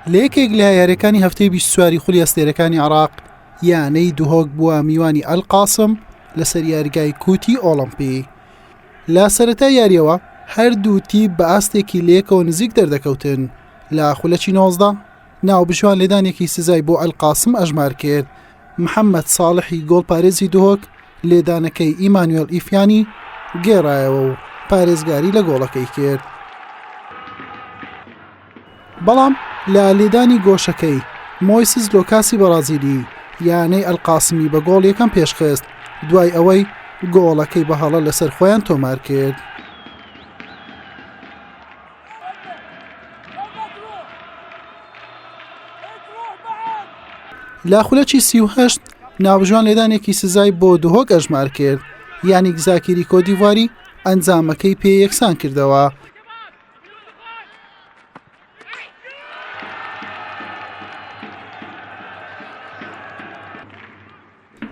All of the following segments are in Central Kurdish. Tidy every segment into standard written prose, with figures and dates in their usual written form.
لە یەکێک لە یاریەکانی هەفتەی 24 خولی ئەستێرەکانی عراق یانەی دهۆک بووە میوانی ئەلقاسم لەسەر یاریگای کوتی ئۆڵمپی لە سەرەتای یاریەوە هەردوو تیپ بە ئاستێکی لەیەکەوە نزیک دەردەکەوتن لە خولەکی 19 ناوبژیوان لێدانێکی سزای بۆ ئەلقاسم ئەژمار کرد محەممەد ساڵحی گۆڵپارێزی دهۆک لێدانەکەی ئیمانوێل ئیفیانی گێڕایەوە و پارێزگاری لە گۆڵەکەی کرد. بەڵام لە لێدانی گۆشەکەی مۆیسس لۆکاسی بەڕازیلی یانەی ئەلقاسمی بە گۆڵ یەکەم پێشخست دوای ئەوەی گۆڵەکەی بە هەڵە لەسەر خۆیان تۆمار کرد. لە خولەکی 38 ناوبژیوان لێدانێکی سزای بۆ دهۆک ئەژمار کرد یانیک زاکیری کۆدیڤواری ئەنجامەکەی پێ یەکسان کردەوە.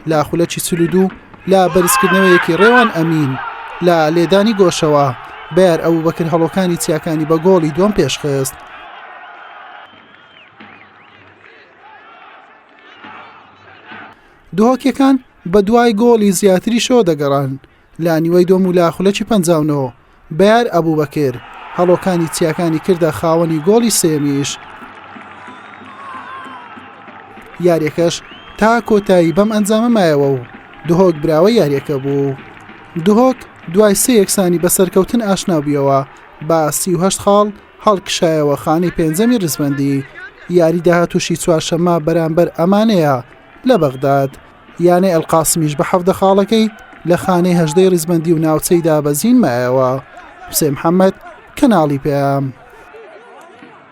لە خولەکی 42 لە بەرزکردنەوەیەکی ڕێوان ئەمین لە لێدانی گۆشەوە بەیار ئەبوبەکر هەڵۆکانی چیاکانی بە گۆڵی دووەم پێشخست. دهۆکیەکان بە دوای گۆڵی زیاتریشەوە دەگەڕان لە نیوەی دووەم و لە خولەکی 59 بەیار ئەبوبەکر هەڵۆکانی چیاکانی کردە خاوەنی گۆڵی سێیەمیش. یاریەکەش تا کۆتایی بەم ئەنجامە مایەوە و دهۆک براوەی یاریەکە بوو. دهۆک دوای سێ یەکسانی بە سەرکەوتن ئاشنا بوویەوە بە 38 خاڵ هەڵکشایەوە خانەی پێنجەمی ریزبەندی. یاری داهاتووشی چوارشەممە بەرامبەر ئەمانەیە لە بەغداد. یانەی ئەلقاسمیش بە 17 خاڵەکەی لە خانەی هەژدەی ریزبەندی و ناوچەی دابەزین مایەوە. حوسێن محەممەد، کەناڵی پەیام.